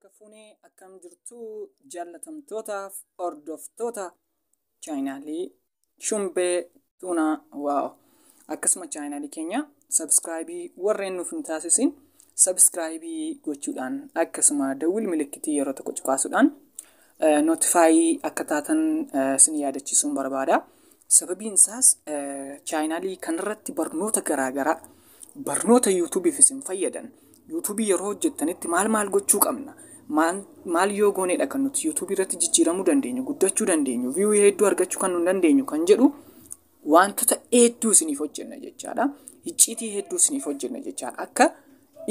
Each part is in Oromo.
Harka fuunee, akkam jirtu jaallatamtootaaf hordoftoota chaanaalii Shumbee Tuunaa Waaw. Akkasuma chaanaalii keenya subscribe warreen nuuf hin taasisin subscribe gochuudhaan, akkasuma dawwil milikkitii yeroo tokko cuqaasuudhaan notify akka taatan isin yaadachiisuun barbaada. Sababiin isaas chaanaalii kanarratti barnoota garaagaraa, barnoota YouTubeiif isin fayyadan, YouTubeii yeroo hojjettanitti maal maal gochuu qabna, maal yoo gooneedha kan nuti YouTubeii irratti jijjiiramuu dandeenyu, guddachuu dandeenyu, view hedduu argachuu kan nu dandeenyu kan jedhu wantoota hedduu isiniif hojjenna jechaadha. Icciitii hedduu isiniif hojjenna jechaadha. Akka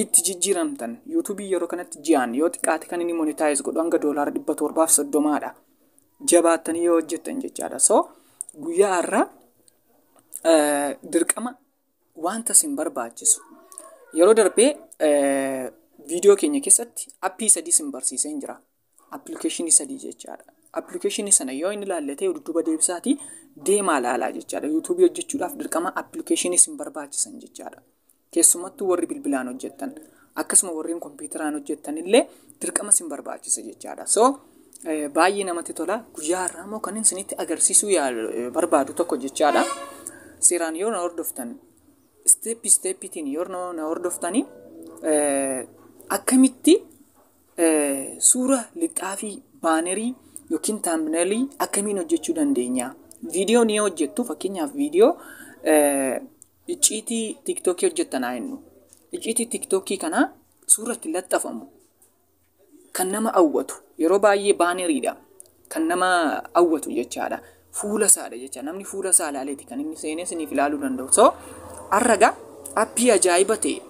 itti jijjiiramtan YouTubeii yeroo kanatti ji'aan yoo xiqqaate kan inni monetize godhu hanga $730dha. Jabaattanii yoo hojjettan jechaadha. So guyyaa har'aa dirqama wanta isin barbaachisu, yeroo darbee viidiyoo keenya keessatti appii sadii isin barsiisee jira. Appilikeeshinii sadii jechaadha. Appilikeeshinii sana yoo inni ilaallatee dudduuba deebisaatii deemaa ilaalaa jechaadha. YouTubeii hojjechuudhaaf dirqama appilikeeshinii isin barbaachisan jechaadha. Keessumattuu warri bilbilaan hojjettan, akkasuma warreen kompiitaraan hojjettan illee dirqama isin barbaachisa jechaadha. So baay'ee namatti tola. Guyyaa har'aa immoo kan isinitti agarsiisuu barbaadu tokko jechaadha. Seeraan yoo na hordoftan, step stepiitiin yoo na hordoftanii, akkamitti suura lixaafii, bannerii yookiin thumbnailii akkamiin hojjechuu dandeenya? Viidiyoo ni hojjettu, fakkeenyaaf viidiyoo icciitii TikTokii hojjettan haa jennu. Icciitii TikTokii kana suura itti laxxafamu kan nama hawwatu yeroo baay'ee banneriidha. Kan nama hawwatu jechaadha. Fuula isaadha jecha, namni fuula isaa ilaaleeti kan inni seenee isiniif ilaaluu danda'u. So har'a appii ajaa'iba ta'e,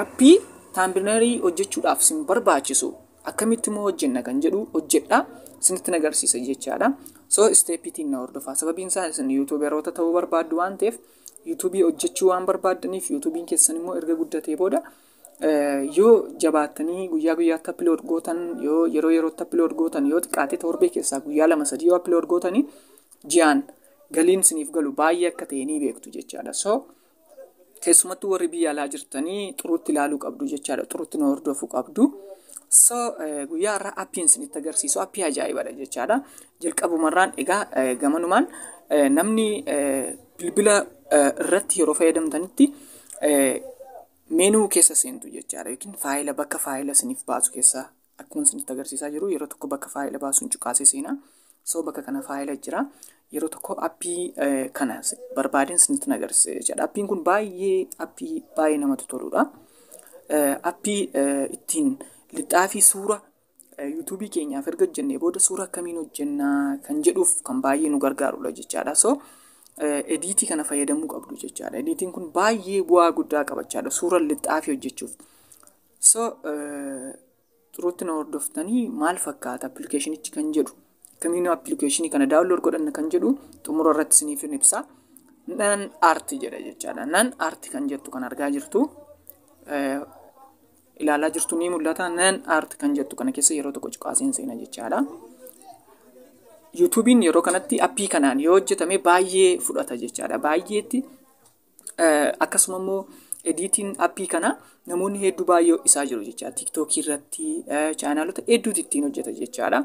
appii thumbnailii hojjechuudhaaf isin barbaachisu akkamitti immoo hojjenna kan jedhu hojjedha isinitti agarsiisa jechaadha. So stepiitiin na hordofaa. Sababiin isaa isin YouTuberoota ta'uu barbaaddu waan ta'eef, YouTubeii hojjechuu waan barbaaddaniif, YouTubeiin keessan immoo erga guddatee booda yoo jabaattanii guyyaa guyyaatti upload gootan, yoo yeroo yerootti upload gootan, yoo xiqqaate torbee keessaa guyyaa lama sadii yoo upload gootanii, ji'aan galiin isiniif galu baay'ee akka ta'e ni beektu jechaadha. So keessumattuu warri biyya alaa jirtanii xuruutti ilaaluu qabdu jechaadha. Xuruutti na hordofuu qabdu. So guyyaa har'aa appiin isinitti agarsiisu appii ajaa'ibadha jechaadha. Jalqabumarraan egaa gamanumaan namni bilbila irratti yeroo fayyadamtanitti menu keessa seentu jechaadha. Yookiin faayila, bakka faayila isiniif baasu keessa, akkuma isinitti agarsiisaa jiru, yeroo tokko bakka faayila baasuun cuqaasee seenaa. So bakka kana faayila jira. Yeroo tokko appii kana barbaadeen isinitti agarsiisa jechaadha. Appiin kun baay'ee appii baay'ee namatti toludha. Appii ittiin lixaafii suura YouTubeii keenyaaf erga hojjennee booda suura akkamiin hojjennaa kan jedhuuf kan baay'ee nu gargaarudha jechaadha. So editii kana fayyadamuu qabdu jechaadha. Editiin kun baay'ee bu'aa guddaa qaba jechaadha suura lixaafii hojjechuuf. So xuruutti na hordoftanii maal fakkaata appilikeeshinichi kan jedhu, akkamiin appilikeeshinii kana download godhanna kan jedhu xumura irratti isiniif ibsa. Nan Art jedha jechaadha. Nan Art kan jettu kan argaa jirtu, ilaalaa jirtu, ni mul'ata. Nan Art kan jettu kana keessa yeroo tokko cuqaaseen seena jechaadha. YouTubeiin yeroo kanatti appii kanaan yoo hojjetame baay'ee fudhata jechaadha. Baay'eetti akkasuma immoo editiin appii kana namoonni hedduu baay'ee isaa jiru jechaadha. TikTokii irratti chaanaalota hedduutu ittiin hojjeta jechaadha.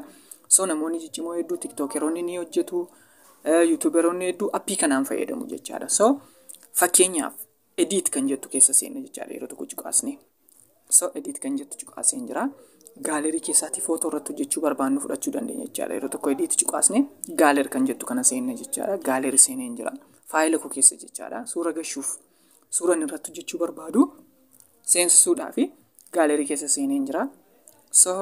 So namoonni ciccimoo hedduu, TikTokeroonni ni hojjetu, YouTuberoonni hedduu appii kanaan fayyadamu jechaadha. So fakkeenyaaf edit kan jettu keessa seenna jechaadha yeroo tokko cuqaasne. So edit kan jettu cuqaaseen jira. Gallery keessaatii footoo irratti hojjechuu barbaannu fudhachuu dandeenya jechaadha. Yeroo tokko edit cuqaasne gallery kan jettu kana seenna jechaadha. Gallery seeneen jira. Faayila koo keessa jechaadha. Suura gashuuf, suura inni irratti hojjechuu barbaadu seensisuudhaaf gallery keessa seeneen jira. So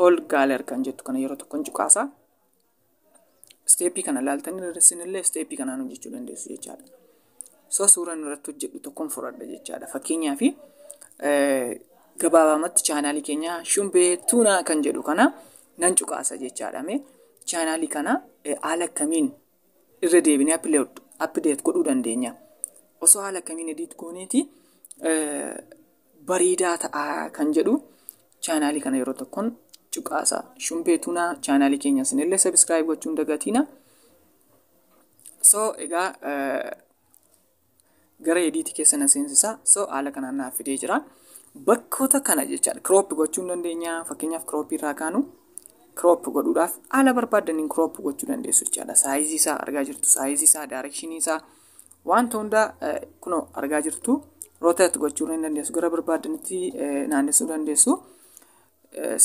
all gallery kan jettu kana yeroo tokkoon cuqaasa. Stepii kana ilaaltanii isinillee stepii kanaan hojjechuu dandeessu jechaadha. So suura inni irratti hojjedhu tokkoon fudhadha jechaadha. Fakkeenyaaf gabaabamatti chaanaalii keenya Shumbee Tuunaa kan jedhu kana nan cuqaasa jechaadha. Mee chaanaalii kana haala akkamiin irra deebinee update godhuu dandeenya? Osoo haala akkamiin edit gooneeti bareedaa ta'aa kan jedhu chaanaalii kana yeroo tokkoon cuqaasa. Shumbee Tuunaa chaanaalii keenya isinillee subscribe gochuun dagatiina. So egaa gara editii keessa na seensisa. So haala kanaan naaf fidee jira. Bakkoota kana jechaadha. Crop gochuu hin dandeenya. Fakkeenyaaf, crop irraa kaanu crop godhuudhaaf haala barbaadaniin crop gochuu dandeessu jechaadha. Size isaa argaa jirtu. Size isaa, direction isaa, wanta hundaa kunoo argaa jirtu. Rotate gochuu ni dandeessu. Gara barbaadanitti naannessuu dandeessu.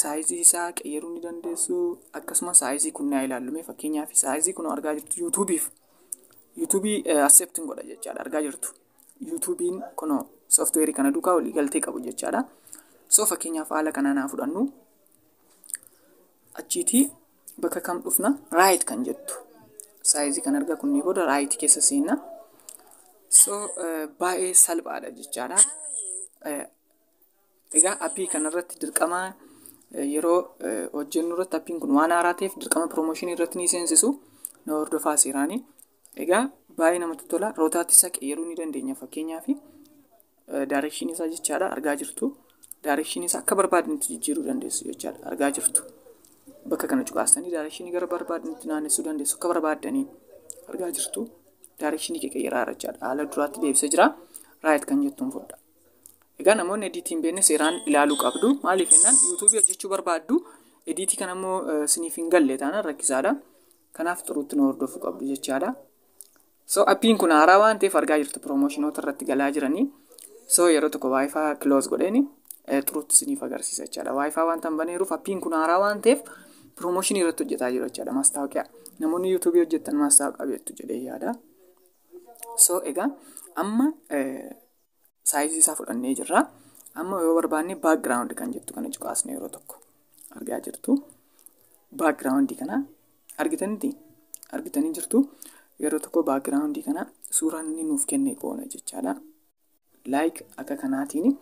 Size isaa qeyyaruu ni dandeessu. Akkasuma size kun naa ilaallume, fakkeenyaaf size kun argaa jirtu, YouTubeiif. YouTubeii accepting godha jechaadha, argaa jirtu. YouTubeiin kunoo softwareii kana duukaa walii galtee qabu jechaadha. So fakkeenyaaf haala kanaan haa fudhannu. Achiitii bakka kam dhufna? Right kan jettu. Size kan argaa kunneen booda right keessa seenna. So baay'ee salphaadha jechaadha. Egaa appii kanarratti dirqama yeroo hojjennu irratti appiin kun waan haaraa ta'eef dirqama promotionii irratti ni seensisu. Na hordofaa seeraanii. Egaa baay'ee namatti tola. Rotate isaa qeyyaruu ni dandeenya, fakkeenyaaf directionii isaa jechaadha, argaa jirtu. Directionii isaa akka barbaadanitti jijjiiruu dandeessu jechaadha, argaa jirtu. Bakka kana cuqaastanii directionii gara barbaadanitti naannessuu dandeessu akka barbaaddanii, argaa jirtu. Directionii qeyyaaraa jechaadha. Haala duraatti deebisee jira. Right kan jettuun fudha. Egaa namoonni editii hin beekne seeraan ilaaluu qabdu. Maaliif jennaan, YouTubeii hojjechuu barbaaddu, editii kana immoo isiniif hin galle taanaan rakkisaadha. Kanaaf xuruutti nu hordofuu qabdu jechaadha. So appiin kun haaraa waan ta'eef argaa jirtu, promotionoota irratti galaa jiranii. So yeroo tokko WiFi close godheeni xuruutti isiniif agarsiisa jechaadha. WiFi waan hin baneeruuf appiin kun haaraa waan ta'eef promotionii irratti hojjetaa jiru jechaadha. Maastaawoqiyaa. Namoonni YouTubeii hojjetan maastaawoqaa beektu jedhee yaada. So egaa amma size isaa fudhannee jirra. Amma yoo barbaanne background kan jettu kana cuqaasne yeroo tokko, argaa jirtu. Background kana argitanitti, argitanii jirtu. Yeroo tokko background kana suuraan inni nuuf kenne goona jechaadha. Like akka kanaatiin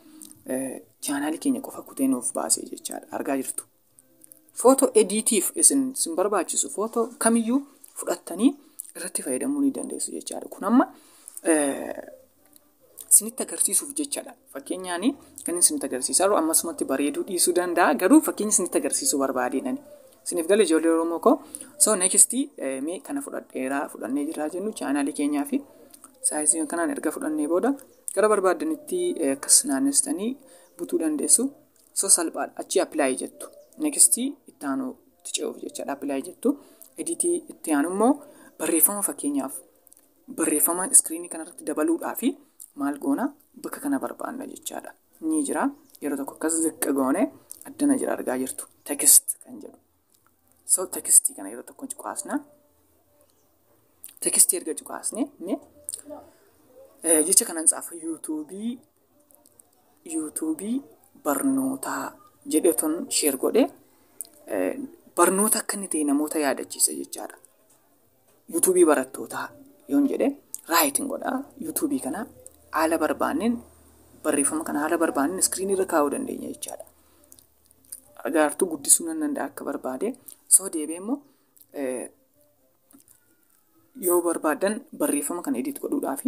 channelii keenya qofa kutee nuuf baasee jechaadha. Argaa jirtu. Footoo editiif isin barbaachisu footoo kamiyyuu fudhattanii irratti fayyadamuu ni dandeessu jechaadha. Kun amma isinitti agarsiisuuf jechaadha. Fakkeenyaan kan isinitti agarsiisaa jiru ammasumatti bareeduu dhiisuu danda'a. Garuu fakkeenya isinitti agarsiisuu barbaadeenani. Isiniif galee, ijoollee Oromoo koo? So next mee kana fudhadheeraa, fudhannee jirraa jennu, channelii keenyaa fi size kanaan erga fudhannee booda gara barbaadanitti akkas naannessitanii butuu dandeessu. So salphaadha. Achi apply jettu. Next itti aanu itti ce'uuf jechaadha. Apply jettu. Editii itti aanu immoo barreeffama, fakkeenyaaf barreeffama screenii kanarratti dabaluudhaa fi maal goona? Bakka kana barbaanna jechaadha. Ni jira. Yeroo tokko akkas ziqqa goone addana jira, argaa jirtu. Text kan jedhu. So textii kana yeroo tokko cuqaasna. Textii erga cuqaasne mee jecha kanan tsaafa, YouTubeii barnootaa jedhee ton share godhe, barnoota akka inni ta'e namoota yaadachiisa jechaadha. YouTubeii barattootaa yoon jedhe rightiin godha. YouTubeii kana haala barbaanneen, barreeffama kana haala barbaanneen screenii irra kaa'uu dandeenya jechaadha. Agartuu, guddisuu nan danda'a akka barbaade. So deebi'ee immoo yoo barbaaddan barreeffama kana edit godhuudhaaf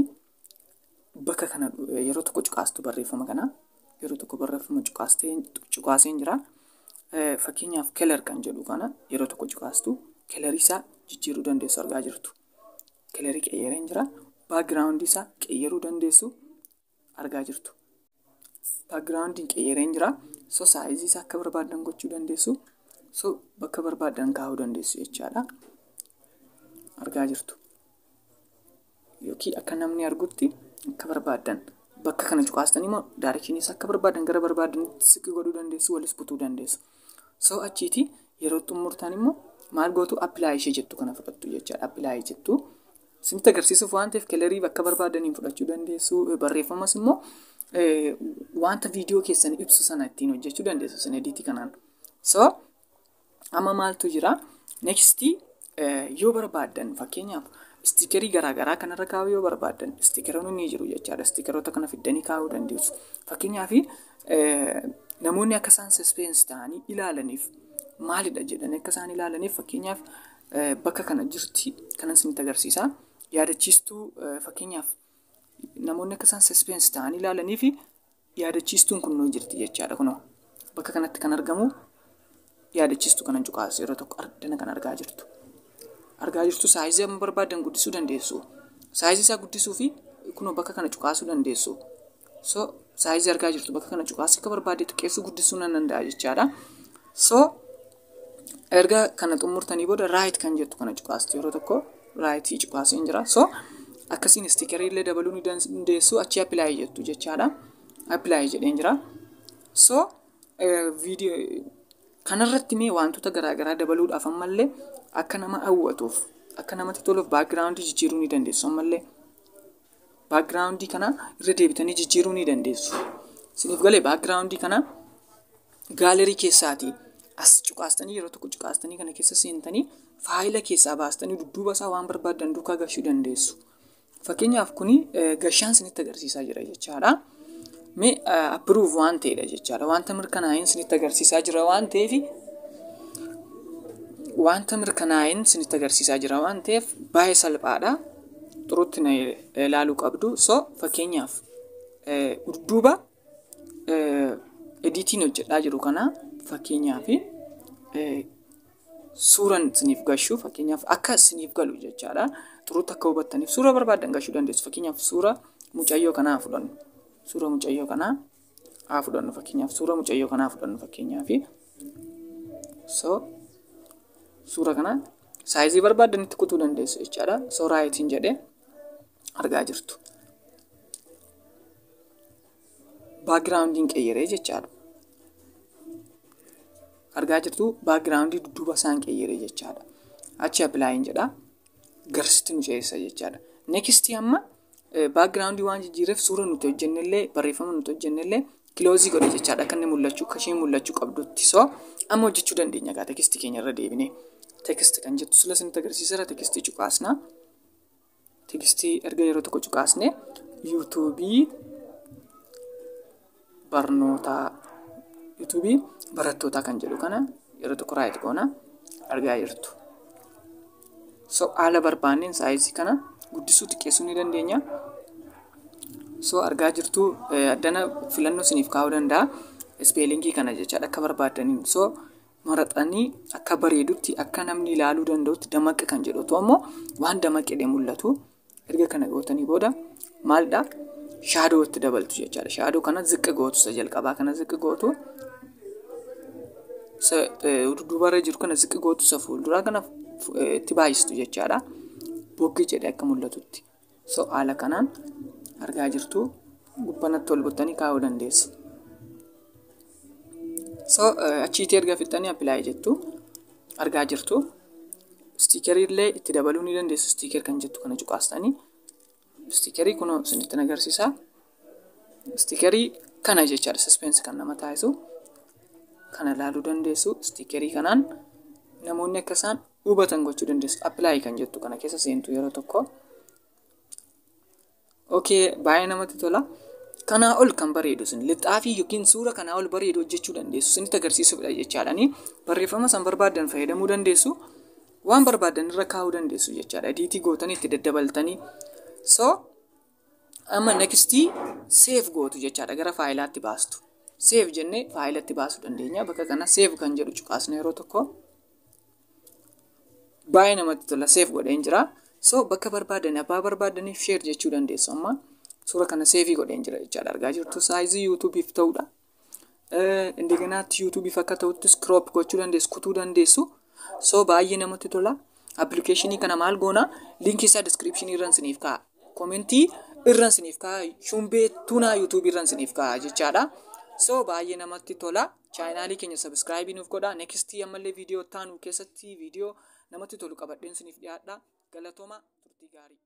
bakka kana yeroo tokko cuqaastu. Barreeffama kana yeroo tokko barreeffama cuqaaseen jira. Fakkeenyaaf color kan jedhu kana yeroo tokko cuqaastu, colorii isaa jijjiiruu dandeessu, argaa jirtu. Colorii qeyyareen jira. Backgroundii isaa qeyyaruu dandeessu, argaa jirtu. Backgroundiin qeyyareen jira. So size isaa akka barbaadan gochuu dandeessu. So bakka barbaadan kaa'uu dandeessu jechaadha. Argaa jirtu. Yookiin akka namni argutti akka barbaadan bakka kana cuqaastanii immoo directionii isaa akka barbaadan gara barbaadanitti siqii godhuu dandeessu, walis butuu dandeessu. So achiiti yeroo xumurtan immoo maal gootu? Apply ishee jettu kana fudhattu jechaadha. Apply jettu. Isinitti agarsiisuuf waan ta'eef colorii bakka barbaadaniin fudhachuu dandeessu. Barreeffamas immoo wanta viidiyoo keessan ibsu sana ittiin hojjechuu dandeessu isin editii kanaan. So amma maaltu jira? Next yoo barbaaddan, fakkeenyaaf stickerii garaagaraa kanarra kaa'uu yoo barbaaddan, stickeroonni ni jiru jechaadha. Stickeroota kana fiddanii kaa'uu dandeessu. Fakkeenyaaf namoonni akka isaan suspense ta'anii ilaalaniif, maalidha jedhanii akka isaan ilaalaniif, fakkeenyaaf bakka kana jirti, kanan isinitti agarsiisa. Yaadachiistuu, fakkeenyaaf namoonni akka isaan suspense ta'anii ilaalaniif yaadachiistuun kun nuu jirti jechaadha kunoo. Bakka kanatti kan argamu yaadachiistuu kanan cuqaasu yeroo tokko, ardana kan argaa jirtu. Argaa jirtu, size amma barbaadan guddisuu dandeessu. Size isaa guddisuu fi kunoo bakka kana cuqaasuu dandeessu. So size argaa jirtu, bakka kana cuqaasee akka barbaade xiqqeessuu, guddisuu nan danda'a jechaadha. So erga kana xumurtanii booda right kan jettu kana cuqaastu. Yeroo tokko right cuqaasee jira. So akkasiin sticker illee dabaluu ni dandeessu, achi apply jettu jechaadha. Apply jedheen jira. So viidiyoo kanarratti mee wantoota garaagaraa dabaluudhaaf, ammallee akka nama hawwatuuf, akka namatti toluuf background jijjiiruu ni dandeessu. Ammallee background kana irra deebitanii jijjiiruu ni dandeessu. Isiniif galee? Background kana gallery keessaatii as cuqaastanii, yeroo tokko cuqaastanii, kana keessa seentanii, faayila keessaa baastanii dudduuba isaa waan barbaaddan duukaa gashuu dandeessu. Fakkeenyaaf kuni gashaan isinitti agarsiisaa jira jechaadha. Mee approve waan ta'edha jechaadha. Wanta mirkanaa'een isinitti agarsiisaa jira waan ta'eef, wanta mirkanaa'een isinitti agarsiisaa jira waan ta'eef baay'ee salphaadha. Xurutti na ilaaluu qabdu. So fakkeenyaaf dudduuba editiin hojjedhaa jiru kana, fakkeenyaaf suuraan isiniif gashuu, fakkeenyaaf akka isiniif galu jechaadha. Xurutti akka hubattaniif suura barbaaddan gashuu dandeessu. Fakkeenyaaf suura mucayyoo kanaa fudhannu. Suura mucayyoo kanaa haa fudhannu fakkeenyaaf. Suura mucayyoo kanaa fudhannu fakkeenyaaf. So suura kana size barbaaddanitti kutuu dandeessu jechaadha. So rightiin jedhee, argaa jirtu. Backgroundiin qeyyaree jechaadha. Argaa jirtu, background dudduuba isaan qeyyaree jechaadha. Achi applyin jedha. Garsitti nu ceesisa jechaadha. Next, amma background waan jijjiireef suura nuti hojjennellee, barreeffama nuti hojjennellee close godhe jechaadha. Akka inni mul'achuu, akka isheen mul'achuu qabdutti. So amma hojjechuu dandeenya gaa text keenya irra deebinee. Text kan jettu sila isinitti agarsiiseera, text cuqaasna. Text erga yeroo tokko cuqaasne, yuutuubii barnootaa, yuutuubii barattootaa kan jedhu kana yeroo tokko right goona, argaa jirtu. So haala barbaanneen size kana guddisuu, xiqqeessuu ni dandeenya. So argaa jirtu, addana filannoo isiniif kaa'uu danda'a. Spelling kana jechaadha, akka barbaaddaniin. So maraxanii akka bareedutti, akka namni ilaaluu danda'utti, damaqa kan jedhu otoo ammoo waan damaqedhe mul'atu. Erga kana gootanii booda maalidha? Shadow itti dabaltu jechaadha. Shadow kana ziqqa gootu, isa jalqabaa kana ziqqa gootu. Isa dudduubarra jiru kana ziqqa gootu, isa fuulduraa kana itti baay'istu jechaadha. Boggi jedhee akka mul'atutti. So haala kanaan argaa jirtu, gubbanatti ol gottanii kaa'uu dandeessu. So achiitii erga fixxanii apply jettu, argaa jirtu. Sticker illee itti dabaluu ni dandeessu. Sticker kan jettu kana cuqaastanii. Sticker kunoo isinitti agarsiisa. Sticker kana jechaadha, suspense kan nama taasisu. Kana ilaaluu dandeessu. Sticker kanaan namoonni akka isaan hubatan gochuu dandeessu. Apply kan jettu kana keessa seentu yeroo tokko. Okay, baay'ee namatti tola. Kanaa ol kan bareedu isin lixaafii yookiin suura kanaa ol bareedu hojjechuu dandeessu. Isinitti agarsiisuufidha jechaadhani. Barreeffama san barbaadan fayyadamuu dandeessu. Waan barbaadan irra kaa'uu dandeessu jechaadha. Edit gootanii itti daddabaltanii. So amma next save gootu jechaadha, gara faayilaatti baastu. Save jennee faayilatti baasuu dandeenya. Bakka kana save kan jedhu cuqaasna yeroo tokko. Baay'ee namatti tola, save godheen jira. So bakka barbaadan, abbaa barbaadaniif share jechuu dandeessu amma. Suura kana save godheen jira jechaadha. Argaa jirtu, size yuutuubiif ta'udha. Indeganaatti yuutuubiif akka ta'uttis crop gochuu dandeessu, kutuu dandeessu. So baay'ee namatti tola. Application kana maal goona? Link isaa description irra isiniif kaa'a. Comment irra isiniif kaa'a. Shumbee Tunaa yuutuubii irra isiniif kaa'a jechaadha. So baay'ee namatti tola. Channel keenya subscribe nuuf godhaa. Next ammallee viidiyoo taanu keessatti viidiyoo namatti tolu qabadheen isiniif dhiyaadha. Galatooma, turtii gaarii.